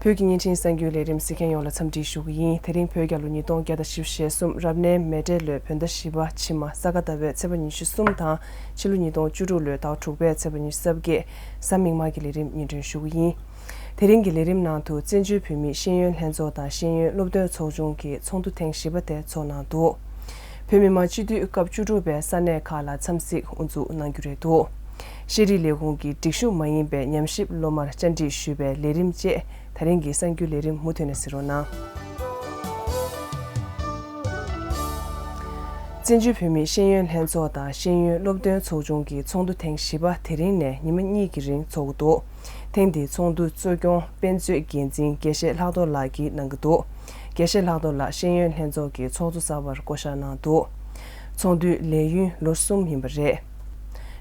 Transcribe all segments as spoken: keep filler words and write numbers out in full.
བོད་ཀྱི་བརྙན་འཕྲིན་གསར་འགྱུར་ལས་རིམ་གཟིགས་མཁན་ཡོངས་ལ་འཚམས་འདྲི་ཞུ་གི་ཡིན། དེ་རིང་བོད་རྒྱལ་ལོ་ཉིས་སྟོང་བརྒྱ་དང་བཞི་བཅུ་ཞེ་གསུམ་རབ་གནས་མེ་སྤྲེལ་ལོའི་བོད་ཟླ་བཞི་པ་ཕྱི་མ་ས་ག་ཟླ་བའི་ཚེས་པ་ཉི་ཤུ་གསུམ་དང་ཕྱི་ལོ་ཉིས་སྟོང་བཅུ་དྲུག་ལོའི་ཟླ་དྲུག་པའི་ཚེས་པ་ཉི་ཤུ་རྩ་བརྒྱད། གཟའ་མིག་དམར་གྱི་ལས་རིམ་སྙན་སྒྲོན་ཞུ་གི་ཡིན། དེ་རིང་གི་ལས་རིམ་ནང་དུ་བཙན་བྱོལ་བོད་མིའི་ཤེས་ཡོན་ལྷན་ཚོགས་དང་ཤེས་ཡོན་སློབ་སྟོན་ཚོགས་ཆུང་གི་ཚོགས་འདུ་ཐེངས་བཞི་པ་དེ་ཚོགས་གནང་འདུག་བོད་མི་མང་སྤྱི་འཐུས་སྐབས་བཅུ་དྲུག་པའི་ས་གནས་ཁག་ལ་འཚམས་གཟིགས་དབུ་འཛུགས་གནང་རྒྱུ་རེད་འདུག་ཤེས་རིག་ལས་ཁུངས་ཀྱི་སྒྲིག་ཞུགས་མ་ཡིན་པའི་ཉམས་ཞིབ་སློབ་མར་བཅར་འདྲི་ཞུས་པའི་ལས་རིམ་བཅས་ད་རིང་གི་གསར་འགྱུར་ལས་རིམ་མུ་མཐུད་ནས་གཟིགས་རོགས་གནང་། བཙན་བྱོལ་བོད་མིའི་ཤེས་ཡོན་ལྷན་ཚོགས་དང་ཤེས་ཡོན་སློབ་སྟོན་ཚོགས་ཆུང་གི་ཚོགས་འདུ་ཐེངས་བཞི་པ་དེ་རིང་ནས་ཉི་མ་གཉིས་ཀྱི་རིང་འཚོགས་ཀྱི་འདུག་ཐེངས་འདིའི་ཚོགས་འདུ་གཙོ་སྐྱོང་དཔེ་མཛོད་འགན་འཛིན་དགེ་བཤེས་ལྷག་རྡོར་ལགས་ཀྱིས་གནང་གི་འདུག་དགེ་བཤེས་ལྷག་རྡོར་ལགས་ཤེས་ཡོན་ལྷན་ཚོགས་ཀྱི་ཚོགས་གཙོ་གསར་པར་བསྐོ་བཞག་གནང་འདུག་ཚོགས་འདུའི་ལས་ཡུན་ལོ་གསུམ་ཡིན་པ་རེད།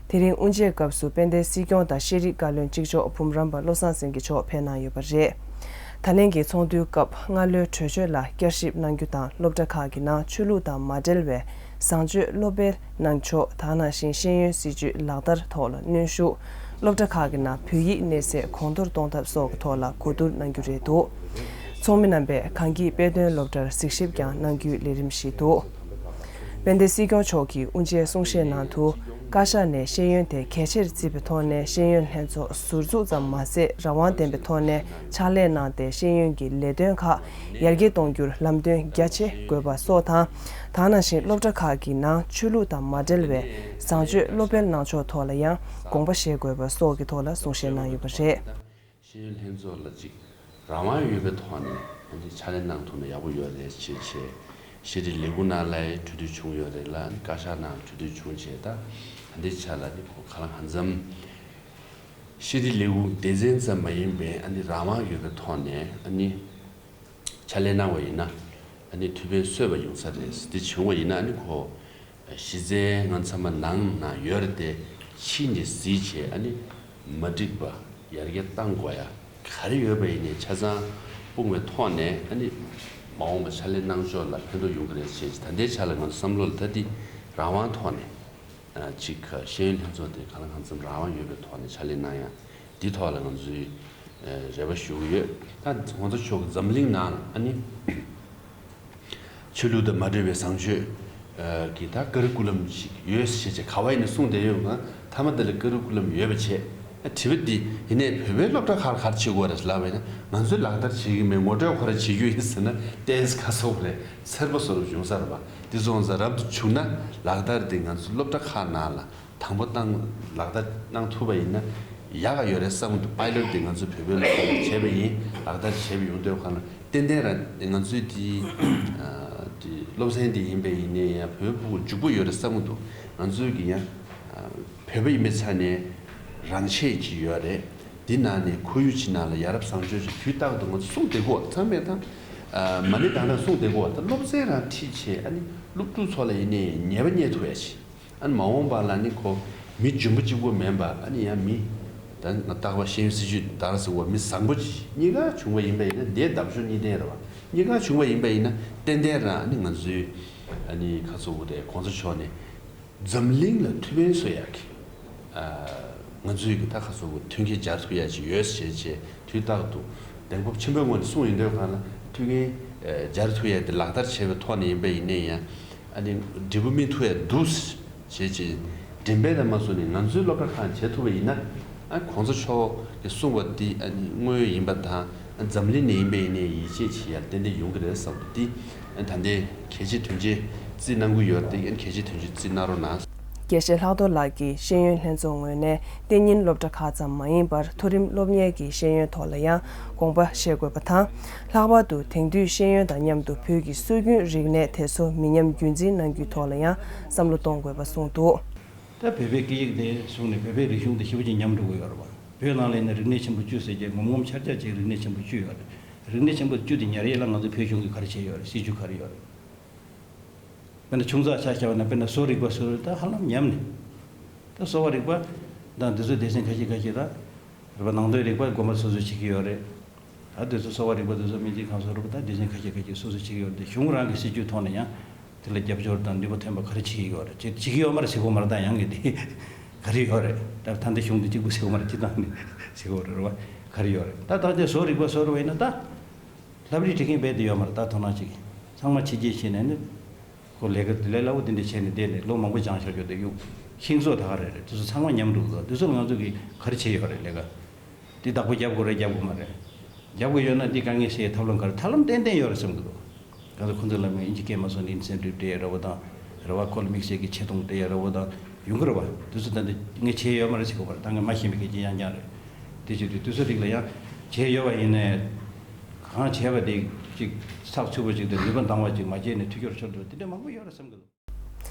དེ་རིང་དབུ་འབྱེད་སྐབས་སུ་དཔལ་ལྡན་སྲིད་སྐྱོང་དང་ཤེས་རིག་བཀའ་བློན་གཅིག་ལྕོགས་འབུམ་རམས་པ་བློ་བཟང་སེང་གེ་མཆོག་ཕེབས་གནང་ཡོད་པ་རེད། ད་ལན་གྱི་ཚོགས་འདུའི་སྐབས་སྔ་ལོའི་གྲོས་ཆོད་ལ་བསྐྱར་ཞིབ་གནང་རྒྱུ་དང་སློབ་གྲྭ་ཁག་གི་ནང་ཆོས་ལུགས་དང་མ་འབྲེལ་བའི་བཟང་སྤྱོད་སློབ་སྤེལ་གནང་ཕྱོགས་དེ་ནང་བཞིན་ཤེས་ཡོན་སྲིད་བྱུས་ལག་བསྟར་ཐོག་ལ་གནོན་ཤུགས། སློབ་གྲྭ་ཁག་གི་ནང་བོད་ཡིག་གནས་ཚད་གོང་མཐོར་གཏོང་ཐབས་སོགས་ཀྱི་ཐོག་ལ་གོ་བསྡུར་གནང་རྒྱུ་རེད་འདུག་ཚོགས་མི་རྣམ་པས་གངས་སྐྱིད་དཔེ་སྟོན་སློབ་གྲྭར་གཟིགས་ཞིབ་ཀྱང་གནང་རྒྱུའི་ལས་རིམ་ཞིག་འདུག་དཔལ་ལྡན་སྲིད་སྐྱོང་མཆོག་གིས་དབུ་འབྱེད་གསུང་བཤད་ནང་དུ། བཀའ་ཤག་ནས་ཤེས་ཡོན་དེ་གལ་ཆེར་བརྩིས་པའི་ཐོག་ནས་ཤེས་ཡོན་ལྷན་ཚོགས་ཟུར་འཛུགས་ཙམ་མ་ཟད་རང་དབང་ལྡན་པའི་ཐོག་ནས་ཕྱག་ལས་གནང་སྟེ་ཤེས་ཡོན་གྱི་ལས་དོན་ཁག་ཡར་རྒྱས་གཏོང་རྒྱུར་ལམ་སྟོན་རྒྱ་ཆེ་དགོས་པ་སོགས་དང་། དེ་ནང་བཞིན་སློབ་གྲྭ་ཁག་གི་ནང་ཆོས་ལུགས་དང་མ་འབྲེལ་བའི་བཟང་སྤྱོད་སློབ་སྤེལ་གནང་ཕྱོགས་ཐོག་ལ་ཡང་དགོངས་པ་བཞེས་དགོས་པ་སོགས་ཀྱི་ཐོག་ལ་གསུང་བཤད་གནང་ཡོད་པ་རེད། ཤེས་ཡོན་ལྷན་ཚོགས་ལ་ཅིག་རང་དབང་ཡོད་པའི་ཐོག་ནས་ཨ་ནི་ཕྱག་ལས་གནང་ཐུབ་ན་ཡག་པོ་ཡོད་རེད་ཅེས་བྱས། ཤེས་རིག་ལས་ཁུངས་ནང་ལ་གྲོས་བསྡུར་བྱུང་ཡོད་རེད་ལ། ཨ་ནི་བཀའ་ཤག་ནང་གྲོས་བསྡུར་བྱུང་བྱས། ད་ད་ལྟའི་ཆ་ལ་ནི་ཁོ་གང་ལ་གང་འཚམ་ཤེས་རིག་ལས་ཁུངས་སྡེ་ཚན་ཙམ་མ་ཡིན་པའི་ཨ་ནི་རང་དབང་ཡོད་པའི་ཐོག་ནས་ཨ་ནི་ཕྱག་ལས་གནང་བ་ཡིན་ན་ཨ་ནི་ཐུགས་ཕན་གསོས་པ་ཡོང་ས་རེད། དེ་བྱུང་བ་ཡིན་ན་ཨ་ནི་ཁོ། གཞི་རྩའི་ང་ཚང་མ་ནང་ན་ཡོད་རེད་དེ། ཕྱི་ནས་གཟིགས་བྱས་ཨ་ནི་མ་འགྲིག་པ་ཡར་རྒྱས་གཏང་དགོས་ཡ་ག་རེ་ཡོད་པ་ཡིན་ནའི་ཆ་ཚང་སྤུངས་པའི་ཐོག་ནས་ཨ་ནི་མ་འོངས་པ་ཕྱག་ལས་གནང་ཕྱོགས་ལ་ཕན་ཐོགས་ཡོང་གི་རེད་ཅེས། ད་ལྟའི་ཆ་ལ་ང་ཚོ་བསམ་བློ་ལ་ད་འདི་རང་དབང་ཐོག་ནས་ཅིག་ཤེས་ཡོན་ལྷན་ཚོགས་དེ་གང་ལ་གང་འཚམ་རང་དབང་ཡོད་པའི་ཐོག་ནས་ཕྱག་ལས་གནང་ཡ་འདི་ཐོག་ལ་ང་ཚོས་རེ་བ་ཞུ་གི་ཡོད། ད་ང་ཚོ་ཕྱོགས་ཀྱི་འཛམ་གླིང་ནང་ཨ་ནི། ཆོས་ལུགས་དང་མ་འབྲེལ་བའི་བཟང་སྤྱོད་ཀྱི་ད་ཀ་རི་ཀུ་ལམ་ཞིག་ཡོད་ཞེས་བྱས་ག་བ་ཡིན་ན་གསུངས་བསྡད་ཡོད་ང་། མཐའ་མ་དེ་ལ་ཀ་རི་ཀུ་ལམ་ཡོད་པ་བྱས། དྲི་བ་འདི་ཡིན་ནའི་བོད་པའི་སློབ་གྲྭ་ཁག་ལ་ག་རེ་བྱེད་དགོས་རེད་ལབ་པ་ཡིན་ན། ང་ཚོས་ལག་བསྟར་བྱེད་ཀྱི་མེད། ངོ་སྤྲོད་ཁོ་རང་བྱེད་རྒྱུ་ཡིན་ཟེར་ན་ཏོག་ཙམ་ཁ་སོ་རེད། འཚེར་པོ་བཟོ་འདྲ་བྱུང་ས་རེད་པ། འདི་ཚོ་ང་ཚོ་རབ་ཏུ་བྱུང་ན་ལག་བསྟར་འདི་ང་ཚོ་སློབ་གྲྭ་ཁག་ནང་ལ། དང་པོ་བཏང་ལག་བསྟར་གནང་ཐུབ་པ་ཡིན་ན་ཡག་ག་ཡོད་རེད་བསམ་གྱི་འདུག་པའི་ལོ་དེ་ང་ཚོས་བོད་པའི་སློབ་གྲྭ་ནས་བྱས་པ་ཡིན། ལག་བསྟར་བྱས་པ་ཡོང་དུས་གང་ལ་ཏན་ཏན་རང་ང་ཚོའི་དེ་དེ་སློབ་ཚན་དེ་ཡིན་པ་ཡིན་ནའི་ཡང་བོད་ཕྲུག་གུ་འཇུག་པ་ཡོད་རེད་བསམ་གྱི་འདུག་ང་ཚོའི་གི་ཡང་བོད་པ་ཡིན་པའི་ཆ་ནས་རང་ཆས་ཅིག་ཡོད་རེད། འདི་ནང་ནས་ཁོར་ཡུག་ཅིག་ནང་ལ་ཡ་རབས་བཟང་སྤྱོད་ཅིག་དུས་རྟག་ཏུ་ང་ཚོ་གསུངས་བསྡད་དགོས་ཚང་མས་ད་མ་ཎི་བགྲང་བགྲང་གསུངས་བསྡད་དགོས། ད་སློབ་ཚན་རང་ཁྲིད་བྱས་ཨ་ནི་སློབ་ཕྲུག་ཚོ་ལ་ཡིན་ནའི་ཉེས་པ་རྙེད་ཐུབ་ཡ་ཅིག་ཨ་ནི་མ་འོངས་པ་ལ་ནི་ཁོ་མི་འཇོན་པོ་གཅིག་པོ་མིན་པ་ཨ་ནི་ཡང་མི་ད་ང་རྟག་པར་ཤེས་ཡོན་སྲིད་བྱུས་ལྟར་ཟེར་བ་མི་བཟང་པོ་གཅིག་གཉིས་ཀ་བྱུང་བ་ཡིན་པ་ཡིན་ན་འདས་འདབ་ཆོག་གཉིས་ལྡན་རེད་བ། གཉིས་ཀ་བྱུང་བ་ཡིན་པ་ཡིན་ན་ཏན་ཏན་རང་ཨ་ནི་ང་ཚོའི་ཨ་ནི་ཁ་ཚོ་བོ་དེ་གོང་ས་མཆོག་ནས་འཛམ་གླིང་ལ་ཐུགས་ཕན་གསོས་ཡག་གི་ང་ཚོའི་གི་ད་ཁ་ཚོ་བོ་མཐུན་རྐྱེན་སྦྱར་ཐུབ་ཡག་ཅིག་ཡོད་ཟེར་བྱས་དུས་རྟག་ཏུ་གདེང་སྤོབས་ཆེན་པོའི་ངང་ནས་གསུངས་ཡོང་དུས་གང་ལ་མཐུན་རྐྱེན་སྦྱར་ཐུབ་ཡག་དེ་ལག་བསྟར་བྱས་པའི་ཐོག་ནས་ཡིན་པ་ཡིན་ནའི་ཡང་། ཨ་ནི་འབྲས་བུ་སྨིན་ཐུབ་ཡ་འདུག་ཞེས་བྱས་མགྲིན་པའི་ནང་མ་སོང་ནས་ང་ཚོའི་སློབ་གྲྭ་ཁག་བྱེད་ཐུབ་པ་ཡིན་ན། ཨ་གོང་ས་མཆོག་གིས་གསུངས་པ་འདི་ཨ་ནི་དངོས་ཡོད་ཡིན་པ་དང་། ཨ་འཛམ་གླིང་ནས་ཡིན་པ་ཡིན་ནའི་ཡིད་ཆེས་བྱེད་ཡ་ཏན་ཏན་ཡོང་གི་རེད་བསམ་པ་འདི་ཨ་ད་ལྟའི་གལ་ཆེ་དོན་ཆེ་རྩིས་གནང་གི་ཡོད་རེད་དེ། ཨ་གལ་ཆེ་དོན་ཆེ་རྩིས་གནང་རོགས་གནང་། དགེ་བཤེས་ལྷག་རྡོར་ལགས་ཀྱིས་ཤེས་ཡོན་ལྷན་ཚོགས་ངོས་ནས། གཏན་ཉིན་སློབ་གྲྭ་ཁག་ཙམ་མ་ཡིན་པར་མཐོ་རིམ་སློབ་གཉེར་གྱི་ཤེས་ཡོན་ཐོག་ལ་ཡང་དགོངས་པ་བཞེས་དགོས་པ་དང་། ལྷག་པར་དུ་དེང་དུས་ཤེས་ཡོན་དང་མཉམ་དུ་བོད་ཀྱི་སྲོལ་རྒྱུན་རིག་གནས་དེ་ཚོ་མི་ཉམས་རྒྱུན་འཛིན་གནང་རྒྱུའི་ཐོག་ལ་ཡང་བསམ་བློ་གཏོང་དགོས་པ་གསུངས་འདུག་ད་བོད་པའི་སྐད་ཡིག་དེ་བཟུང་ནས་བོད་པའི་རིག་གཞུང་དེ་ཞེ་པོ་ཅིག་ཉམས་འགྲོ་གི་ཡོད་རེད་བ། བོད་ནང་ལ་ཡིན་ན་རིག་གནས་ཆེན་པོ་བཅུ་ཟེར་གྱི་ངོམ་ངོམ་འཆར་འཆར་བྱས་རིག་གནས་ཆེན་པོ་བཅུ་ཡོད་རེད། རིག་གནས་ཆེན་པོ་བཅུ་དེ་ཉར་ཡས་ལ་ང་ཚོ་བོད་གཞུང་གིས་ག་རེ་བྱས་ཡོད་རེད། སྲིད་ཇུས་ག་རེ་ཡོད་རེད། དཔེར་ན་ཆུང་ཙག་ཆ་བཞག་པ་ན་དཔེར་ན་གསོ་རིག་པ་ཟེར་བ་ད་ཧ་ལམ་ཉམས་ནས། ད་གསོ་བ་རིག་པ་དང་འདི་ཚོ་སྡེ་ཚན་ཁ་ཤས་ཁ་ཤས་ད་རིག་པ་ནང་དོན་རིག་པ་དགོན་པ་སོ་སོས་བྱེད་ཀྱི་ཡོད་རེད། ད་འདི་ཚོ་གསོ་བ་རིག་པ་འདི་ཚོ་སྨན་རྩིས་ཁང་སོགས་རིག་པ་ད་སྡེ་ཚན་ཁ་ཤས་ཁ་ཤས་སོ་སོས་བྱེད་ཀྱི་ཡོད་རེད་དེ། གཞུང་རང་གི་སྲིད་ཇུས་ཐོག་ནས་ཡང་དེ་ལ་རྒྱབ་སྐྱོར་དང་ནུས་པ་ཐོན་པ་ག་རེ་བྱེད་ཀྱི་ཡོད་རེད། བྱེད་བྱེད་ཀྱི་ཡོད་མ་རེད་ཟེར་གོ་མ་རེད། ད་ཡང་གི་དེ་ག་རེ་ཡོད་རེད། ད་ད་འདི་གཞུང་འདི་གཅིག་པུ་ཟེར་གོ་མ་རེད། སྤྱི་བཏང་ནས་ཟེར་གོ་རེད་བ། ག་རེ་ཡོད་རེད། ད་ད་དེ་བཟོ་རིག་པ་བཟོ་རུ་བས་ན་ད་ལྷ་བྲིས་འབྲི་མཁན་རྦད་དེ་ཡོད་མ་རེད། ད་དོ་སྣང་ཅིག་ཚང་མ་ཕྱི་རྒྱལ་ཕྱིན་ནས་ནི་ཁོ་ལས་ཀ་ལས་སླ་བོ་དེ་འདྲ་བྱས་ནས་བསྡད་ནས་ལོ་མང་པོ་སྦྱངས་བཞག་རྒྱུ་དེ་གཡུག་ཤིང་བཟོ་ད་ག་རེ་རེད། དེ་ཚོ་ཚང་མ་ཉམས་འགྲོ་གི་འདུག་དེ་ཚོ་ལ་ང་ཚོ་གིས་ག་རེ་བྱས་ཡོད་རེད། ལས་ཀ་འདི་བདག་པོ་རྒྱབ་དགོས་རེད་རྒྱབ་དགོས་མ་རེད། རྒྱབ་དགོས་ཡོད་ན་འདི་དཀའ་ངལ་སེལ་ཐབས་ལམ་ག་རེ་ཐབས་ལམ་ཏན་ཏན་ཡོད་རེད་བསམ་གི་འདུག་ག་ཚོད་ཁོང་ཚོ་ལ་ངས་ཨིན་ཇི་སྐད་མ་སོང་ནི་ཨིན་སེན་ཊིབ་སྤྲད་ཡ་འདྲ་བོ་དང་། རེ་བ་ཁོ་ལ་དམིགས་བསལ་གྱི་ཆེ་མཐོང་སྤྲད་ཡ་འདྲ་བོ་དང་ཡོང་གི་རེད་བ། དེ་ཚོ་ད་འདི་ངས་བྱས་ཡོད་མ་རེད་ཟེར་དགོས་པ་རེད། ད་ངས་མ་ཤེས་པའི་སྐད་ཆ་ཡང་ཡང་རེད། དེ་བྱེད་དུས་དུས་ཚོད་རིགས་ལ་ཡང་བྱས་ཡོད་པ་ཡིན་ནའི་གང་བྱས་པ་དེ་ཅིག་ཚགས་ཚུད་པོ་ཅིག་དང་ནུས་པ་འདང་བ་ཅིག་མ་བྱས་ནས་འཐུས་ཤོར་ཤོར་འགྲོ་དེ་འདྲ་མང་པོ་ཡོད་རེད་བསམ་གི་འདུག་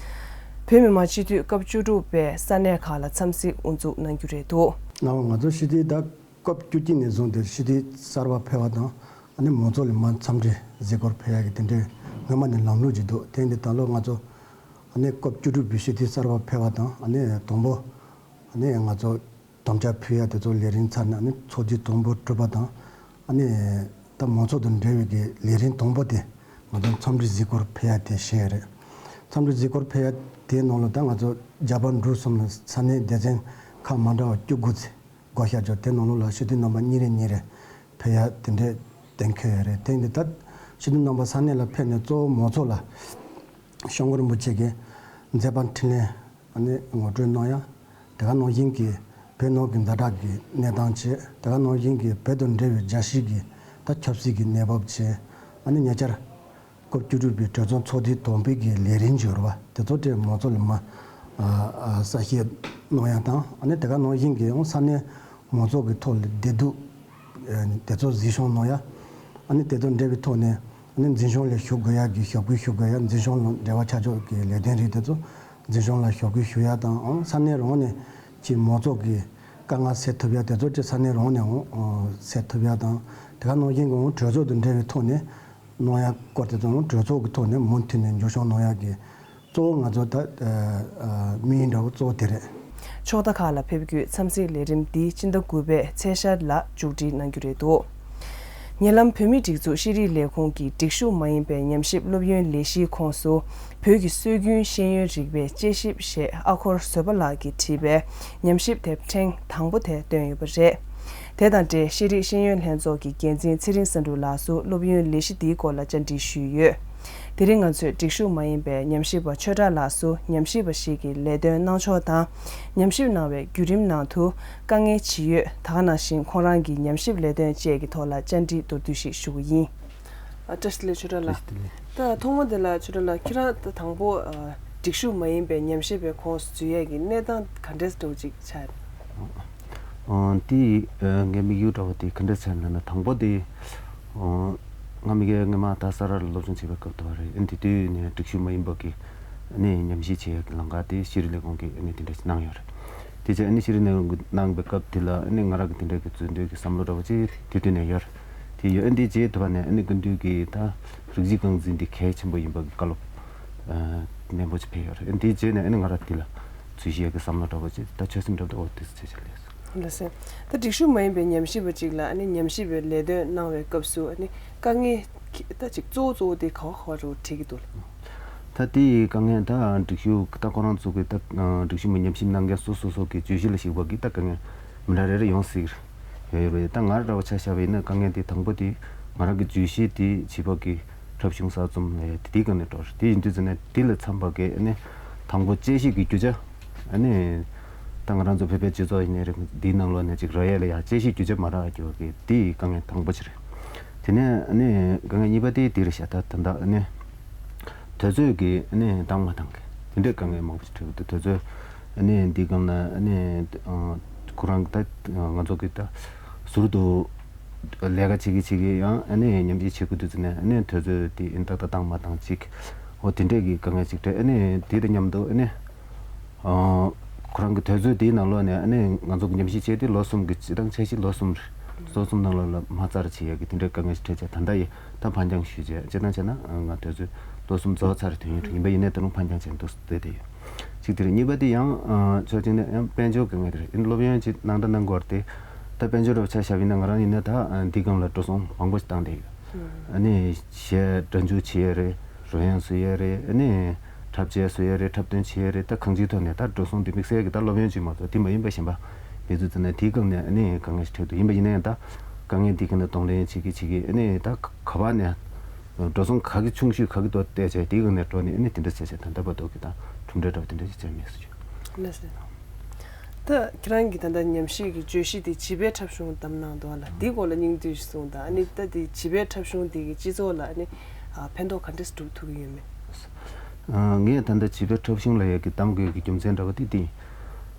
བོད་མི་མང་སྤྱི་འཐུས་སྐབས་བཅུ་དྲུག་པས་ས་གནས་ཁག་ལ་འཚམས་གཟིགས་དབུ་འཛུགས་གནང་རྒྱུ་རེད་འདུག་ནའོ་ང་ཚོ་སྤྱི་འཐུས་ད་སྐབས་བཅུ་གཅིག་ནས་བཟུང་སྟེ་སྤྱི་འཐུས་གསར་པ་ཕེབས་པ་དང་ཨ་ནི་མང་ཚོགས་ལ་མར་འཚམས་འདྲི་གཟིགས་སྐོར་ཕེབས་ཡག་གི་དེ་འདྲའི་སྔོན་མ་ནས་ལམ་ལུགས་ཅིག་འདུག་དེ་འདི་ད་ལོ་ང་ཚོ་ཨ་ནི་སྐབས་བཅུ་དྲུག་པའི་སྤྱི་འཐུས་གསར་པ་ཕེབས་པ་དང་ཨ་ནི་དང་པོ་ཨ་ནི་ང་ཚོ་དམ་བཅའ་ཕུལ་ཡ་དེ་ཚོ་ལས་རིམ་ཚར་ནས་ཨ་ནི་ཚོགས་དུས་དང་པོ་གྲུབ་པ་དང་ཨ་ནི་ད་མང་ཚོགས་དང་འབྲེལ་བའི་གི་ལས་རིམ་དང་པོ་དེ་ང་ཚོ་འཚམས་འདྲི་གཟིགས་སྐོར་ཕེབས་ཡ་དེ་བཤད་ཡ་རེད། འཚམས་འདྲི་གཟིགས་སྐོར་ཕེབས་ཡ་དེའི་ནང་ལ་ད་ང་ཚོ་རྒྱ་བལ་འབྲུག་གསུམ་ལ་ས་གནས་སྡེ་ཚན་ཁག་མ་འདྲ་བ་བཅུ་དགུ་ཙམ་བགོ་བཤའ་བྱས་དེ་ནང་ལོགས་ལ་སྤྱི་འཐུས་རྣམ་པ་གཉིས་རེ་གཉིས་རེ་ཕེབས་ཡ་དེ་འདྲའི་གཏན་འཁེལ་ཡོད་རེད། དེ་འདི་ད་སྤྱི་འཐུས་རྣམ་པ་ས་གནས་ལ་ཕེབས་ནས་གཙོ་བོ་མང་ཚོགས་ལ་སྐྱབས་མགོན་རིན་པོ་ཆེ་གི་མཛད་པ་འཕྲིན་ལས་ཨ་ནི་ངོ་སྤྲོད་གནང་ཡ། དེ་ག་ནང་བཞིན་གྱི་བོད་ནང་གི་ཛ་དྲག་གི་གནས་སྟངས་བྱས། དེ་ག་ནང་བཞིན་གྱི་བོད་དང་འབྲེལ་བའི་རྒྱལ་སྤྱི་གི་ད་ཆབ་སྲིད་ཀྱི་གནས་བབ་བྱས། ཨ་ནི་ཉེ་ཆར་སྐབས་བཅུ་དྲུག་པའི་གྲོས་ཚོགས་ཚོགས་དུས་དང་པོའི་གི་ལས་རིམ་འབྱོར་བ་དེ་ཚོ་དེ་མང་ཚོགས་ལ་མ་ཨ་ཨ་གསལ་བཤད་གནང་ཡ་དང་ཨ་ནི་དེ་ག་ནང་བཞིན་གྱི་ཡང་ས་གནས་མང་ཚོགས་ཀྱི་ཐོག་ལ་བདེ་སྡུག་ཨ་ནི་དེ་ཚོ་གཟིགས་སྐྱོང་གནང་ཡ། ཨ་ནི་དེ་དང་འབྲེལ་བའི་ཐོག་ནས་ཨ་ནི་འཛིན་སྐྱོང་ལ་ཞུགས་དགོས་ཡ་གི་ཞབས་སྐུལ་ཞུ་དགོས་ཡ། འཛིན་སྐྱོང་ལ་འབྲེལ་བ་ཆ་འཇོག་གི་ལས་དོན་རིགས་དེ་ཚོ་འཛིན་སྐྱོང་ལ་ཞབས་སྐུལ་ཞུ་ཡ་དང་ཨང་ས་གནས་རང་ནས་ཀྱི་མང་ཚོགས་ཀྱི་དཀའ་ངལ་སེལ་ཐུབ་ཡ་དེ་ཚོ་ཀྱི་ས་གནས་རང་ནས་འོང་སེལ་ཐུབ་ཡ་དང་དེ་ག་ནང་བཞིན་གྱི་འོང་གྲོས་ཚོགས་དང་འབྲེལ་བའི་ཐོག་ནས་གནང་ཡ་སྐོར་དེ་ཚོ་འོང་གྲོས་ཚོགས་ཀྱི་ཐོག་ནས་མུ་མཐུད་ནས་མཇུག་སྐྱོང་གནང་ཡ་གི་གཙོ་བོ་ང་ཚོ་ད་ཨ་ཨ་དམིགས་ཡུལ་འདྲ་བོ་གཙོ་བོ་དེ་རེད། ཕྱོགས་མཐའ་ཁག་ལ་ཕེབས་རྒྱུའི་འཚམས་གཟིགས་ལས་རིམ་འདི་སྤྱི་ཟླ་དགུ་པའི་ཚེས་ཤར་ལ་མཇུག་སྒྲིལ་གནང་རྒྱུ་རེད་འདུག་ཉེ་ལམ་བོད་མིའི་སྒྲིག་འཛུགས་ཤེས་རིག་ལས་ཁུངས་ཀྱིས་སྒྲིག་ཞུགས་མ་ཡིན་པའི་ཉམས་ཞིབ་སློབ་ཡོན་ལས་གཞིའི་ཁོངས་སུ་བོད་ཀྱི་སྲོལ་རྒྱུན་ཤེས་ཡོན་རིག་པའི་དཔྱད་ཞིབ་ཞེས་ཨ་འཁོར་བཟོད་པ་ལགས་ཀྱིས་བྲིས་པའི་ཉམས་ཞིབ་དེབ་ཕྲེང་དང་པོ་དེ་བཏོན་ཡོད་པ་རེད། དེ་དང་འབྲེལ་ཤེས་རིག་ཤེས་ཡོན་ལྷན་ཚོགས་ཀྱི་འགན་འཛིན་ཚེ་རིང་བསམ་འགྲུབ་ལགས་སུ་སློབ་ཡོན་ལས་གཞི་འདིའི་སྐོར་ལ་བཅར་འདྲི་ཞུས་ཡོད། དེ་རིང་ང་ཚོས་སྒྲིག་ཞུགས་མ་ཡིན་པའི་ཉམས་ཞིབ་པ་ཆོས་གྲགས་ལགས་སུ་ཉམས་ཞིབ་པ་ཞིག་གི་ལས་དོན་གནང་ཕྱོགས་དང་། ཉམས་ཞིབ་གནང་བའི་བརྒྱུད་རིམ་ནང་དུ་དཀའ་ངལ་ཇི་ཡོད། ད་ག་ནང་བཞིན་ཁོང་རང་གི་ཉམས་ཞིབ་ལས་དོན་བཅས་ཀྱི་ཐོག་ལ་བཅར་འདྲི་མདོར་བསྡུས་ཤིག་ཞུ་གི་ཡིན། ཨ་བཀྲ་ཤིས་བདེ་ལེགས་ཆོས་གྲགས་ལགས། བཀྲ་ཤིས་བདེ་ལེགས། ད་ཐོག་མ་དེ་ལ་ཆོས་གྲགས་ལགས་ཁྱེད་རང་ད་དང་པོ་ཨ་སྒྲིག་ཞུགས་མ་ཡིན་པའི་ཉམས་ཞིབ་པའི་ཁོངས་སུ་འཛུལ་ཡས་ཀྱི་གནས་སྟངས་ག་འདྲས་འདྲ་བོ་ཅིག་ཆགས་རེད། ཨ་དེ་ཨ་ངའི་དམིགས་ཡུལ་འདྲ་བོ་དེ་ག་འདྲས་ཆགས་ན་ན་དང་པོ་དེ་ཨ་ང་དམིགས་ཡུལ་སྔོན་མ་ད་ས་རཱ་ལ་སློབ་སྦྱོང་བྱེད་པའི་སྐབས་དུ་བ་རེད། ཨ་དེ་དུས་ནས་སྒྲིག་ཞུགས་མ་ཡིན་པ་གི་ཨ་ནི་ཉམས་ཞིབ་བྱེད་ཡས་ཀྱི་ལམ་ཁ་དེ་ཤེས་རིག་ལས་ཁུངས་ཀྱིས་ཨ་ནི་དེ་འདྲས་གནང་ཡོད་རེད། དེ་རྗེས་ཨ་ནི་ཤེས་རིག་ལས་ཁུངས་ཀྱིས་གནང་བའི་སྐབས་དེ་ལ་ཨ་ནི་ང་རང་གི་དེ་འདྲས་ཀྱི་འཛུལ་འདོད་ཀྱི་བསམ་བློ་འདྲ་བོ་ཅིག་དེ་དུས་ནས་ཡོད་རེད། དེ་ཡོད་ཨ་དེ་རྗེས་དུ་བ་ནས་ཨ་ནི་སྐུ་མདུན་གྱིས་ད་རིགས་གཅིག་རྐང་འཛིན་འདི་གལ་ཆེན་པོ་ཡིན་པ་གི་བཀའ་སློབ་ཨ་ནན་པོ་ཅིག་ཕེབས་ཡོད་རེད། ཨ་ནི་དེ་རྗེས་ནས་ཨ་ནི་ང་རང་འདི་ལ་འཛུལ་ཞུགས་ཀྱི་བསམ་བློ་འདྲ་བོ་ཅིག་ད་ཆོད་སེམས་འདྲ་བོ་འདུག་འོ་དེ་ཚོ་བྱས་བྱས་ལས་སོང་། ལགས་སོ། ད་སྒྲིག་ཞུགས་མ་ཡིན་པའི་ཉམས་ཞིབ་པ་ཅིག་ལ་ཨ་ནི་ཉམས་ཞིབ་པའི་ལས་དོན་གནང་བའི་སྐབས་སུ་ཨ་ནི་དཀའ་ངལ་ད་ཅིག་གཙོ་བོ་གཙོ་བོ་དེ་ག་བ་ག་བ་རུ་འཕྲད་ཀྱི་འདུག་ལགས། ད་དེ་ཡི་དཀའ་ངལ་ད་སྒྲིག་ཞུགས་ད་ཁོ་རང་ཚོ་གི་ད་སྒྲིག་ཞུགས་མ་ཉམས་ཞིབ་གནང་མཁན་སོ་སོ་སོ་གི་བརྗོད་གཞི་ལ་གཞིགས་པ་གི་ད་དཀའ་ངལ་མི་འདྲ་རེ་རེ་ཡོང་སྲིད་ཀྱི་རེད། ཡོད་ཡོད་རེད། ད་ང་རང་འདྲ་བོ་ཆ་བཞག་པ་ཡིན་ན་དཀའ་ངལ་དེ་དང་པོ་དེ་ང་རང་གི་བརྗོད་གཞི་དེ་བྱིས་པ་གི་འཁྲབ་གཞུང་གསར་རྩོམ་ལས་དེ་དེའི་སྒང་ནས་འགྲོ་རེད། དེ་ཡིན་དུས་ཙམ་ནས་དེ་ལ་འཚམ་པ་གི་ཨ་ནི་དང་པོ་དཔྱད་གཞི་གི་རྒྱུ་ཆ་ཨ་ནི་ད་ང་རང་ཚོ་བོད་པའི་སྤྱི་ཚོགས་ཡིན་ནའི་རེད། འདིའི་ནང་ལོགས་ནས་ཅིག་རག་ཡས་ལ་ཡ་དཔྱད་གཞི་རྒྱུ་ཆ་མ་རག་རྒྱུ་གི་དེ་དཀའ་ངལ་དང་པོ་ཅིག་རེད། དེ་ནས་ཨ་ནི་དཀའ་ངལ་གཉིས་པ་དེ་དེ་རེད་ཤག་ད་ད་ལྟ་ཨ་ནི་དུས་ཚོད་ཀྱི་ཨ་ནི་འདང་མ་འདང་གི་དེ་འདྲའི་དཀའ་ངལ་མང་པོ་ཞིག་འཕྲད་ཀྱི་འདུག་དུས་ཚོད་ཨ་ནི་འདི་སྒང་ལ་ཨ་ནི་ཨ་ཁོ་རང་གི་ད་ང་ཚོ་གི་ད་ཟུར་དུ་ལས་ཀ་བྱེད་ཀྱི་བྱེད་ཀྱི་ཡང་ཨ་ནི་ཉམས་ཞིབ་བྱེད་དགོས་དུས་ཙམ་ནས་ཨ་ནི་དུས་ཚོད་དེ་ཨ་ནི་ཏག་ཏག་འདང་མ་འདང་ཅིག་འོ་དེ་འདྲའི་གི་དཀའ་ངལ་ཅིག་འཕྲད། ཨ་ནི་དེ་དང་མཉམ་དུ་ཨ་ནི། ཨ་ཁོ་རང་གི་དུས་ཚོད་དེའི་ནང་ལོགས་ནས་ཨ་ནི་ང་ཚོ་གི་ཉམས་ཞིབ་བྱས་ཏེ་ལོ་གསུམ་གི་སྤྱིར་བཏང་འཆར་གཞི་ལོ་གསུམ་རེད། ལོ་གསུམ་ནང་ལོགས་ལ་མ་རྩ་ར་བྱེད་ཡག་གི་དེ་འདྲའི་དཀའ་ངལ་ཞིག་འཕྲད་བྱས་ད་ལྟ་ཡི་ད་ཕར་འགྱངས་ཞུས་བྱས་སྤྱིར་བཏང་བྱས་ན་ང་དུས་ཚོད་ལོ་གསུམ་རྫོགས་ཚར་དུས་ཡུན་ཡིན་པ་ཡིན་ནའི་ད་རུང་ཕར་འགྱངས་བྱས་འདུག་བསྡད་དེ་ཡོད། གཅིག་དེ་རེད། གཉིས་པ་དེ་ཡང་ཨ་ཕྱོགས་གཅིག་ནས་ཡང་དཔལ་འབྱོར་གི་ངོས་དེ་རེད། ཡིན་སློབ་ཡོན་ཅིག་གནང་ད་གནང་དགོས་རེད་དེ་ད་དཔལ་འབྱོར་འདྲ་བོ་ཆ་བཞག་པ་ཡིན་ན་ང་རང་ཡིན་ན་ད་ཨ་འདི་སྒང་ལ་འགྲོ་སོང་མང་པོ་ཞིག་བཏང་བསྡད་ཡོད། ཨ་ནི་གཞས་སྒྲ་འཇུག་བྱེད་ཡས་རེད། རོལ་དབྱངས་བཟོ་ཡས་རེད། ཨ་ནི་འཁྲབ་ཆས་བཟོ་ཡས་རེད། འཁྲབ་སྟོན་བྱེད་ཡས་རེད། ད་གང་ཅིའི་ཐོག་ནས་ད་འགྲོ་སོང་དེ་དམིགས་བསལ་གྱི་ད་སློབ་ཡོན་ཅིག་མ་གཏོགས་དེ་མ་ཡིན་པ་གཞན་པ་ མི་ཚོ་ཚོ་ནས་དེའི་སྒང་ནས་ཨ་ནི་དཀའ་ངལ་ཞིག་འཕྲད་འདུག་ཡིན་པ་ཡིན་ན་ཡང་ད་དཀའ་ངལ་འདི་གི་ནས་གདོང་ལེན་བྱེད་ཀྱི་བྱེད་ཀྱི་ཨ་ནི་ད་ག་པར་ནས་འགྲོ་སོང་ག་གི་ཆུང་ཤོས་ག་གི་དོ་བལྟས་བྱས་དེའི་སྒང་ནས་འགྲོ་ནས་ཨ་ནི་དེ་འདྲ་བྱས་བྱས་ད་ལྟ་བར་དུ་གི་ད་གྲུབ་འབྲས་འདྲ་བ་དེ་འདྲ་ཞིག་བྱས་མེད་ཟེར་རྒྱུ། ལགས་སོ། ད་ཁྱེད་རང་གིས་ད་ལྟ་ཉམས་ཞིབ་ཀྱི་བརྗོད་གཞི་དེ་བྱིས་པའི་འཁྲབ་གཞུང་བདམས་གནང་འདུག་ལ། འདི་སྐོར་ལ་སྙིང་བསྡུས་ཤིག་གསུངས་དང་། ཨ་ནི་ད་དེ་བྱིས་པའི་འཁྲབ་གཞུང་འདི་གིས་སྤྱི་ཚོགས་ལ་ཨ་ནི་ཕན་ཐོགས་ག་འདྲས་སྒྲུབ་ཐུབ་ཀྱི་ཡོད་མེད། ངས་ད་ལྟ་བྱིས་པའི་འཁྲབ་གཞུང་ལབ་ཡག་གི་གདམ་དགོས་ཀྱི་རྒྱུ་མཚན་འདྲ་བ་དེ་འདི།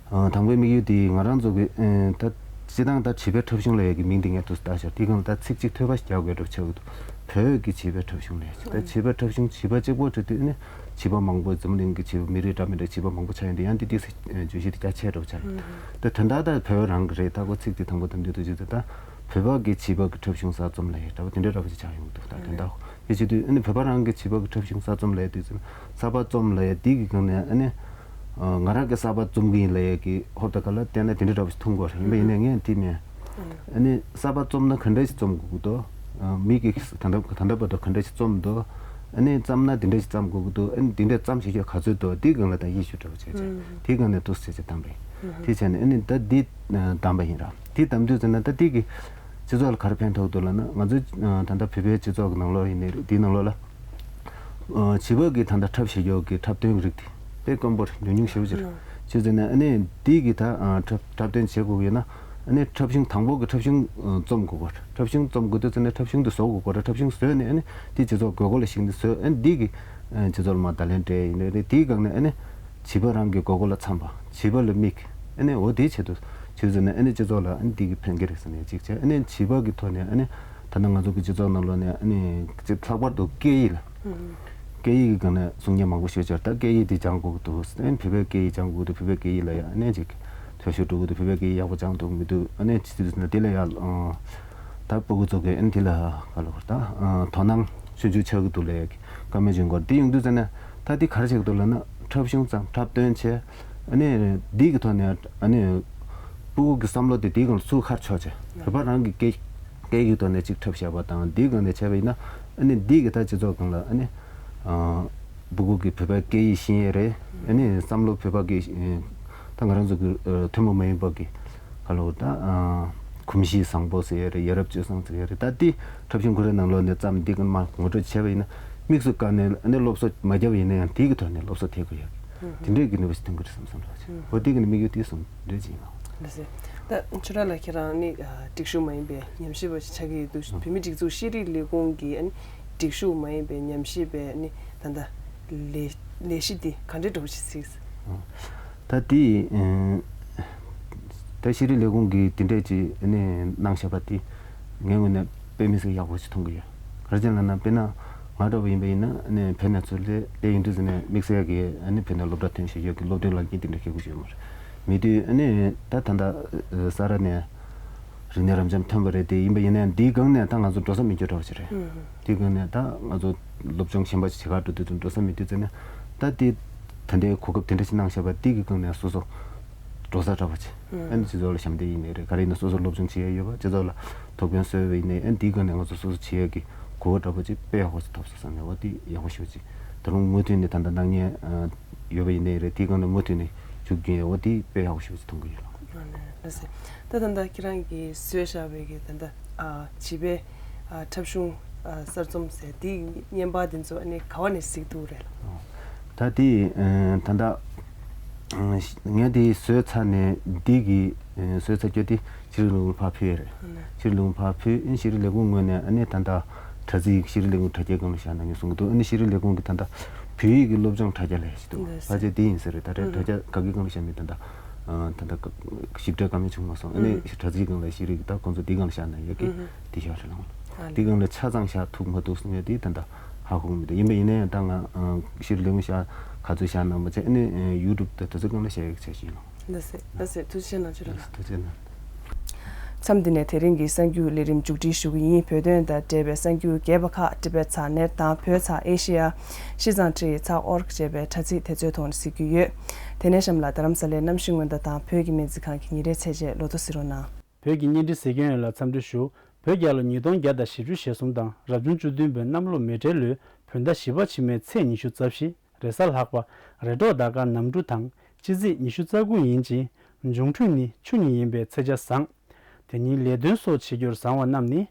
དང་པོའི་དམིགས་ཡུལ་དེ་ང་རང་ཚོ་གི་ད་སྤྱི་བཏང་ད་བྱིས་པའི་འཁྲབ་གཞུང་ལབ་ཡག་གི་མིང་དེ་ངས་དུ་ལྟ་ཤར་དེ་གང་ལ་ད་ཚིག་གཅིག་ཐོས་པ་ཞིག་རྒྱག་དགོས་འདྲ་བ་ཆགས་ཀྱི་འདུག་བོད་ཀྱི་བྱིས་པའི་འཁྲབ་གཞུང་ལབ་ཡག་ད་བྱིས་པའི་འཁྲབ་གཞུང་བྱིས་པ་གཅིག་པོ་བྱེད་དུས་ནི་བྱིས་པ་མང་པོ་འཛམ་གླིང་གི་བྱིས་པ་མི་རིགས་འདྲ་མི་འདྲ་བྱིས་པ་མང་པོ་ཆགས་ཡོང་དུས་ཡང་དེ་དུས་བརྗོད་གཞི་དེ་རྒྱ་ཆེ་འདྲ་བ་ཆགས་ཡོད་ད་དོན་དག་ད་བོད་རང་གི་རེད། ད་ཁོ་ཚིག་དེ་དང་པོ་དང་དུས་དུ་བྱེད་དུས་ད་བོད་པ་གི་བྱིས་པ་གི་འཁྲབ་གཞུང་གསར་རྩོམ་ལབ་ཡག་འདྲ་བ་དེ་འདྲ་འདྲ་བ་ཞིག་ཆགས་ཡོང་གི་འདུག་ད་དོན་དག་དེ་བྱེད་དུས་ཨ་ནི་བོད་པ་རང་གི་བྱིས་པ་གི་འཁྲབ་གཞུང་གསར་རྩོམ་ལབ་ཡག་དུས་ཙམ་གསར་པ་རྩོམ་ལབ་ཡག་འདི་གི་སྒང་ནས་ཨ་ནི་ང་རང་གི་གསར་པ་རྩོམ་གི་ཡིན་ལབ་ཡག་གི་ཧོབ་ད་ག་ལ་བལྟས་ན་དེ་འདྲ་འདྲ་བ་ཞིག་མཐོང་གི་ཡོད་རེད། ཡིན་པ་ཡིན་ནའི་ངས་དེ་མིན་ཨ་ནི་གསར་པ་རྩོམ་ན་ག་འདྲ་ཞིག་རྩོམ་དགོས་ཀྱི་འདུག་མི་གི་ད་ལྟ་ད་ལྟ་བར་དུ་ག་འདྲ་ཞིག་རྩོམ་འདུག་ཨ་ནི་བརྩམས་ན་དེ་འདྲ་ཞིག་བརྩམས་དགོས་ཀྱི་འདུག་ཨ་ནི་དེ་འདྲ་བརྩམས་བྱེད་ཆོག་ག་ཚོད་འདུག་དེའི་སྒང་ལ་ད་ཡིད་ཞུ་འདྲ་བ་བྱས་བྱས་དེའི་སྒང་ནས་འདུག་ཟེར་བྱས་བདམས་པ་ཡིན། དེ་བྱས་ནས་ཨ་ནི་ད་འདི་བདམས་པ་ཡིན་ར། འདི་བདམས་དུས་ཙམ་ན་ད་འདི་གི་སྤྱི་ཚོགས་ལ་ག་རེ་ཕན་ཐོགས་འདུག་ལབ་ན་ང་ཚོ་ད་ལྟ་བོད་པའི་སྤྱི་ཚོགས་ཀྱི་ནང་ལོགས་ཡིན་ནའི་རེད། འདིའི་ནང་ལོགས་ལ་བྱིས་པ་གི་ད་ལྟ་འཁྲབ་བྱེད་ཡག་གི་འཁྲབ་སྟོན་གྱི་རིགས་དེ་དཔེ་དཀོན་པོ་རེད། ཉུང་ཉུང་ཞེ་པོ་ཅིག་རེད། བྱས་ཙང་ནས་ཨ་ནི་འདི་གི་ད་འཁྲབ་འཁྲབ་སྟོན་བྱེད་དགོས་ཀྱི་ཡོད་ན་ཨ་ནི་འཁྲབ་གཞུང་དང་པོ་གི་འཁྲབ་གཞུང་རྩོམ་དགོས་པ་རེད། འཁྲབ་གཞུང་རྩོམ་དགོས་དུས་ཙམ་ནས་འཁྲབ་གཞུང་དེ་བཟོ་དགོས་པ་རེད། འཁྲབ་གཞུང་བཟོས་ནས་ཨ་ནི་འདི་སྤྱི་ཚོགས་དགོས་མཁོ་ལ་གཞིགས་ནས་བཟོས། ཨ་ནི་འདི་གི་སྤྱི་ཚོགས་ལ་མར་བརྡ་ལན་སྤྲད་ཡིན་ནའི་རེད། དེའི་སྒང་ནས་ཨ་ནི་བྱིས་པ་རང་གི་དགོས་མཁོ་ལ་འཚམ་པ་བྱིས་པ་ལ་དམིགས་ཨ་ནི་འོ་དེའི་ཆེད་དུ་བྱས་ཙང་ནས་ཨ་ནི་སྤྱི་ཚོགས་ལ་ཨ་ནི་འདི་གི་ཕན་གྱི་རེད་ཟེར་ནས་གཅིག་བྱས། ཨ་ནི་བྱིས་པ་གི་ཐོག་ནས་ཨ་ནི་ད་ལྟ་ང་ཚོ་གི་སྤྱི་ཚོགས་ནང་ལོགས་ནས་ཨ་ནི་ལྷག་པར་དུ་སྐད་ཡིག་ལ་སྐད་ཡིག་གི་སྒང་ནས་གསུང་མཁན་མང་པོ་ཞིག་ཡོད་ཅེས། ད་སྐད་ཡིག་དེ་སྦྱང་དགོས་ཀྱི་འདུག་ཨ་ནི་བོད་པའི་སྐད་ཡིག་སྦྱང་དགོས་ཀྱི་འདུག་བོད་པའི་སྐད་ཡིག་ལ་ཡང་ཨ་ནི་ཅིག་ཐོས་ཤོར་འགྲོ་གི་འདུག་བོད་པའི་སྐད་ཡིག་ཡག་པོ་སྦྱང་འདུག་མི་འདུག་ཨ་ནི་ཅི་ཟེར་ན་དེ་ལ་ཡང་ད་སྤུ་གུ་ཚོ་གི་ཨ་ནི་དེ་ལ་ག་ལ་བར་ད་དོ་སྣང་ཆུང་ཆུང་ཆགས་ཀྱི་འདུག་ལབ་ཡག་གི་བཀའ་མོལ་བྱེད་དགོས། དེ་ཡོང་དུས་ཙམ་ནས་ད་དེ་ག་རེ་བྱེད་ཀྱི་འདུག་ལབ་ན་འཁྲབ་གཞུང་ཙམ་འཁྲབ་སྟོན་བྱས། ཨ་ནི་འདི་གི་ཐོག་ནས་ཨ་ནི་སྤུ་གུ་གི་བསམ་བློ་དེ་དེའི་སྒང་ལ་ཚུར་ཁ་ཕྱོགས་བྱས། བོད་པ་རང་གི་སྐད་སྐད་ཡིག་ཐོག་ནས་ཅིག་འཁྲབ་བཞག་པ་དང་དེའི་སྒང་ནས་བྱས་པ་ཡིན་ན་ཨ་ནི་འདི་གི་ད་སྤྱི་ཚོགས་སྒང་ལ་ཨ་ནི། སྤུ་གུ་གིས་བོད་པའི་སྐད་ཡིག་ཤེས་ཡས་རེད། ཨ་ནི་བསམ་བློ་བོད་པ་གི་ད་ང་རང་ཚོ་གི་ཐུན་མོང་མ་ཡིན་པ་གི་ག་ལོ་ད་གོམས་གཤིས་བཟང་པོ་ཟེར་ཡས་རེད། ཡ་རབས་སྤྱོད་བཟང་ཟེར་ཡས་རེད། ད་འདི་འཁྲབ་གཞུང་ཁོ་རའི་ནང་ལོགས་ནས་བརྩམས་འདི་གི་མ་ངོ་སྤྲོད་བྱས་པ་ཡིན་ན་དམིགས་སུ་བཀར་ནས་ཨ་ནི་སློབ་གསོ་མ་བརྒྱབ་ཡིན་ན་ཡང་དེའི་གི་ཐོག་ནས་སློབ་གསོ་ཐེབས་དགོས་ཡ་གི་དེ་འདྲའི་གི་ནུས་པ་ཞིག་ཐོན་གི་རེད་བསམ་བསམ་རེད། འོ་དེ་གི་ནི་དམིགས་ཡུལ་དེ་གསུམ་རེད་ཅེས་ཡིན་ལགས། ལགས་སེ། ད་ཆོས་གྲགས་ལགས་ཁྱེད་རང་ནི་སྒྲིག་ཞུགས་མ་ཡིན་པའི་ཉམས་ཞིབ་པ་ཞིག་ཆགས་ཀྱི་ཡོད་འདུག་བོད་མིའི་སྒྲིག་འཛུགས་ཤེས་རིག་ལས་ཁུངས་ཀྱི་ཨ་ནི་སྒྲིག་ཞུགས་མ་ཡིན་པའི་ཉམས་ཞིབ་པའི་ཨ་ནི་ད་ལྟ་ལས་ལས་གཞི་འདི་ག་འདྲའི་འདྲ་བོ་ཞིག་གཟིགས། ད་དེ་ད་ཤེས་རིག་ལས་ཁུངས་ཀྱིས་དེ་འདྲས་ཀྱི་ཨ་ནི་གནང་བཞག་པ་དེ་ངའི་ངོས་ནས་དཔེ་མི་སྲིད་ཡག་པོ་ཞིག་མཐོང་གི་ཡོད། ག་རེ་བྱས་ལབ་ན་དཔེར་ན་ང་འདྲ་བོ་ཡིན་པ་ཡིན་ན་ཨ་ནི་བོད་ནས་ཚུར་སླེབས་སླེབས་ཡོང་དུས་ཙམ་ནས་དམིགས་བསལ་གྱི་ཨ་ནི་བོད་ནས་སློབ་གྲྭ་ཐོན་བཞིན་ཡོད་ཀྱི་སློབ་གྲྭའི་ལག་འཁྱེར་དེ་འདྲ་འཁྱེར་དགོས་ཀྱི་ཡོད་མ་རེད། མེད་དུས་ཨ་ནི་ད་ད་ལྟ་ས་ར་ནས་རིག་གནས་རབ་འབྱམས་ཐོན་པ་རེད་དེ། ཡིན་པ་ཡིན་ན་ཡང་འདིའི་སྒང་ནས་ད་ང་ཚོ་འགྲོ་ས་མེད་རྒྱུ་འདྲ་བོ་ཞིག་རེད། དེའི་སྒང་ནས་ད་ང་ཚོ་སློབ་སྦྱོང་གཞན་པ་ཞིག་བྱེད་གར་འགྲོ་དུས་ཙམ་འགྲོ་ས་མེད་དུས་ཙམ་ནས་ད་དེ་ད་ལྟའི་གོ་སྐབས་དེ་འདྲ་ཞིག་གནང་བཞག་པ་དེ་གི་སྒང་ནས་སོ་སོ་འགྲོ་ས་འདྲ་བོ་ཅིག་ཨ་ནི་སྤྱི་ཚོགས་ལ་ཞབས་འདེགས་ཡིན་ནའི་རེད། ག་རེ་ཡིན་ན་སོ་སོ་སློབ་སྦྱོང་བྱེད་ཡ་ཡོད་པ་སྤྱི་ཚོགས་ལ་ཐུགས་ཕན་གསོས་པ་ཡིན་ནའི་ཨ་ནི་དེའི་སྒང་ནས་ང་ཚོ་སོ་སོ་བྱེད་ཡ་གི་གོ་སྐབས་འདྲ་བོ་ཅིག་དཔེ་ཡག་པོ་ཞིག་ཐོབ་སོང་བསམ་ནས་འོ་དེ་ཡག་པོ་ཞེ་པོ་ཅིག་ད་རུང་མུ་མཐུད་ནས་ད་ལྟ་གནང་མཁན་ཡོད་པ་ཡིན་ནའི་རེད། དེའི་སྒང་ནས་མུ་མཐུད་ནས་མཇུག་རྒྱུན་ཡོད་འོ་དེ་དཔེ་ཡག་པོ་ཞེ་པོ་ཅིག་མཐོང་གི་ཡོད། ལགས་སེ། ད་ད་ལྟ་ཁྱེད་རང་གིས་བཟོས་བཞག་པའི་གི་ད་ལྟ་ཨ་བྱིས་པའི་ཨ་འཁྲབ་གཞུང་ཨ་གསར་རྩོམ་ཟེར་དེའི་བརྙན་པར་དེ་ཚོ་ཨ་ནི་ག་བ་ནས་གཟིགས་ཐུབ་རེད་ལགས། ད་དེ་ཨ་ད་ལྟ་ངས་དེ་བཟོས་ཚར་ནས་འདི་གི་ཨ་བཟོས་ཚར་རྒྱུ་དེ་ཤེས་རིག་ལས་ཁུངས་ཕར་ཕུལ་ཡས་རེད། ཤེས་རིག་ལས་ཁུངས་ཕར་ཕུལ། ཨ་ནི་ཤེས་རིག་ལས་ཁུངས་ངོས་ནས་ཨ་ནི་ད་ལྟ་དྲ་ཚིགས་ཤེས་རིག་ལས་ཁུངས་དྲ་རྒྱའི་སྒང་ལ་བཞག་གནང་ཡོད་གསུང་གི་འདུག་ཨ་ནི་ཤེས་རིག་ལས་ཁུངས་ཀྱིས་ད་ལྟ་བོད་ཡིག་གི་སློབ་སྦྱོང་དྲ་རྒྱ་ལབ་ཡས་ཞིག་འདུག་ལགས་སེ། ཕལ་ཆེར་དེ་ཡིན་ས་རེད། ད་རེས་དྲ་རྒྱ་ག་གི་སྒང་ལ་བཞག་མིན་ད་ལྟ་ད་ལྟ་ཞིབ་ཕྲ་བཀའ་མོལ་བྱུང་མ་སོང་། ཨ་ནི་དྲ་ཚིགས་སྒང་ལ་ཤེས་རིག་ད་ཁོང་ཚོ་དེའི་སྒང་ལ་བཞག་གནང་ཡས་ཀྱི་དེ་ཤོག་རེད་ལགས། དེའི་སྒང་ལ་ཆ་ཚང་བཞག་ཐུབ་མ་ཐུབ་གསུང་ཡས་དེ་ད་ལྟ་ཧ་གོ་གི་མི་འདུག་ཡིན་པ་ཡིན་ན་ཡང་ད་ང་ཤེས་རིག་ལས་ཁུངས་བཞག་ག་ཚོད་བཞག་གནང་པ་བྱས་ཨ་ནི་ཡུ་ཊུབ་དང་དེ་ཚོའི་སྒང་ལ་བཞག་ཡས་ཀྱི་བྱས་ཤིང་ལགས། ལགས་སེ། ལགས་སེ། ཐུགས་རྗེ་ཆེ་གནང་། ཆོས་གྲགས་ལགས། ཐུགས་རྗེ་ཆེ་གནང་། མཚམས་འདི་ནས་དེ་རིང་གི་གསར་འགྱུར་ལས་རིམ་མཇུག་སྒྲིལ་ཞུ་གི་ཡིན། བོད་དོན་དང་འབྲེལ་བའི་གསར་འགྱུར་རྒྱས་པ་ཁག་ཊི་བྷེཊ་ཚགས་ནེཊ་དང་བོད་ཚགས་ཨེ་ཤེ་ཡ། ཤིས་ཙང་ཊི་བྷེཊ་ཚགས་ཨོ་རྒ་ཅེས་པའི་དྲ་ཚིགས་དེ་ཚོའི་ཐོག་ནས་གཟིགས་རྒྱུ་ཡོད། དེ་ནས་གཤམ་ལ་རྡ་རམ་ས་ལའི་གནམ་གཤིས་སྔོན་བརྡ་དང་བོད་ཀྱི་སྨན་རྩིས་ཁང་གི་ཉིན་རེའི་ཚད་ཆེད་ལོ་ཐོ་གཟིགས་རོགས་གནང་། བོད་ཀྱི་བརྙན་འཕྲིན་གཟིགས་སྐྱོང་ཡོངས་ལ་འཚམས་འདྲི་ཞུ། བོད་རྒྱལ་ལོ་ཉིས་སྟོང་བརྒྱ་དང་བཞི་བཅུ་ཞེ་གསུམ་དང་རབ་བྱུང་བཅུ་བདུན་པའི་གནམ་ལོ་མེ་བྲེག་ལོའི་བོད་ཟླ་བཞི་པ་ཕྱི་མའི་ཚེས་ཉི་ཤུ་རྩ་བཞི། རེས་གཟའ་ལྷག་པ། རེས་གྲོགས་ཟླ་སྐར་ནམ་གྲུ་དང་སྤྱི་ཚེས་ཉི་ཤུ་རྩ་དགུ་ཡིན་ཅིང་ འབྱུང་འཕྲུལ་ནི་ཆུ་ཉིད་ཡིན་པས་ཚེ་ཆ་བཟང་། དེ་ཉིད་ལས་དོན་སོགས་བྱེད་རྒྱུར་བཟང་བ་རྣམས་ནི།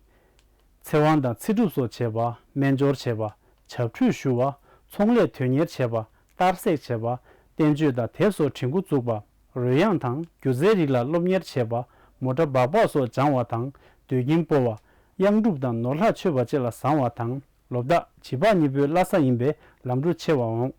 ཚེ་དབང་དང་ཚེ་སྒྲུབ་སོགས་བྱེད་པ། སྨན་སྦྱོར་བྱེད་པ། བྱབས་ཁྲུས་ཞུ་བ། ཚོང་ལས་དོན་གཉེར་བྱེད་པ། གཏར་སྲེག་བྱེད་པ། བསྟན་བཅོས་དང་དེབ་སོགས་བྲིས་འགོ་བཙུགས་པ། རོལ་དབྱངས་དང་སྒྱུ་རྩལ་རིགས་ལ་སློབ་གཉེར་བྱེད་པ། མོ་ཊ་སྦག་སྦག་སོགས་སྦྱང་བ་དང་། ལྟོས་གྱིན་སྤོ་བ། གཡང་སྒྲུབ་དང་ནོར་ལྷག་མཆོད་པ་བཅས་ལ་བཟང་བ་དང་། ལོ་བདག་བྱི་ཕག་གཉིས་པོའི་བླ་གཟའ་ཡིན་པས་ལམ་འགྲོ་ཆེ་བ་འོང་།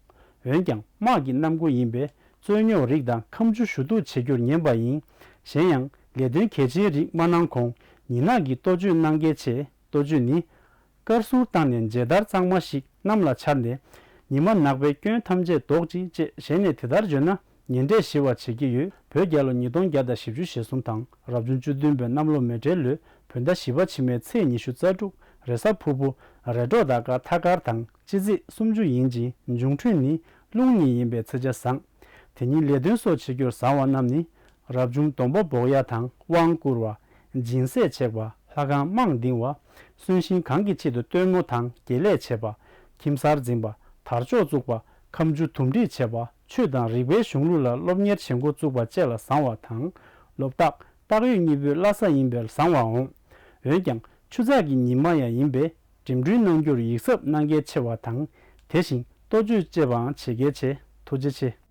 འོན་ཀྱང་དམག་གི་གནམ་སྒོ་ཡིན་པས་རྩོད་རྙོག་རིགས་དང་ཁ་མཆུ་ཞུ་གཏུག་བྱེད་རྒྱུར་ཉན་པ་ཡིན། གཞན་ཡང་ལས་དོན་གལ་ཆེན་རིགས་མ་གནང་གོང་ཉིན་ནག་གི་གཏོ་བཅོས་གནང་གལ་ཆེ། གཏོ་བཅོས་ནི། དཀར་གསུར་བཏང་ནས་མཇལ་དར་གཙང་མ་ཞིག་གནམ་ལ་འཕྱར་ནས། ཉི་མ་ནག་པའི་སྐྱོན་ཐམས་ཅད་ལྡོག་ཅིག་ཅེས་ཞལ་ནས་དེ་ལྟར་བརྗོད་ན། ཉེ་འབྲས་ཞི་བར་བྱེད་ཀྱི་ཡོད། བོད་རྒྱལ་ལོ་ཉིས་སྟོང་བརྒྱ་དང་བཞི་བཅུ་ཞེ་གསུམ་དང་རབ་བྱུང་བཅུ་བདུན་པའི་གནམ་ལོ་མེ་སྤྲེལ་ལོའི་བོད་ཟླ་བཞི་པ་ཕྱི་མའི་ཚེས་ཉི་ཤུ་རྩ་དྲུག་རེས་གཟའ་ཕུར་བུ། རེས་འགྲོགས་ཟླ་སྐར་ཐ་སྐར་དང་སྤྱི་ཚེས་སུམ་ཅུ་ཡིན་ཅིང་འབྱུང་འཕྲུལ་ནི་རླུང་ཉིད་ཡིན་པས་ཚེ་ཆ་བཟང་། དེ་ཉིད་ལས་དོན་སོགས་བྱེད་རྒྱུར་བཟང་བ་རྣམས་ནི། རབ་བྱུང་སྡོང་པོ་སྦོག་ཡ་དང་དབང་བསྐུར་བ། སྦྱིན་སྲེག་བྱེད་པ། ལྷ་ཁང་དམངས་འདིང་བ། གསོན་གཤིན་གང་གི་ཆེད་དུ་སྟོན་མོ་དང་དགེ་ལས་བྱེད་པ། ཁྱིམ་གསར་འཛིན་པ། དར་ལྕོག་བཙུགས་པ། ཁ་མཆུ་དུམ་སྒྲིག་བྱེད་པ། ཆོས་དང་རིག་པའི་གཞུང་ལུགས་ལ་སློབ་གཉེར་བྱེད་འགོ་བཙུགས་པ་བཅས་ལ་བཟང་བ་དང་། ལོ་སྟག་སྟག་ཡོས་གཉིས་པོའི་བླ་གཟའ་ཡིན་པས་བཟང་བ་འོང་། འོན་ཀྱང་ཆུ་ཚགས་ཀྱི་ཉི་མ་ཡང་ཡིན་པས་འགྲིམ་འགྲུལ་གནང་རྒྱུར་ཡིད་གཟབ་གནང་གལ་ཆེ་བ་དང་། དེ་བཞིན་གཏོ་བཅོས་བཅས་པའང་བྱེད་གལ་ཆེ། ཐུགས་རྗེ་ཆེ།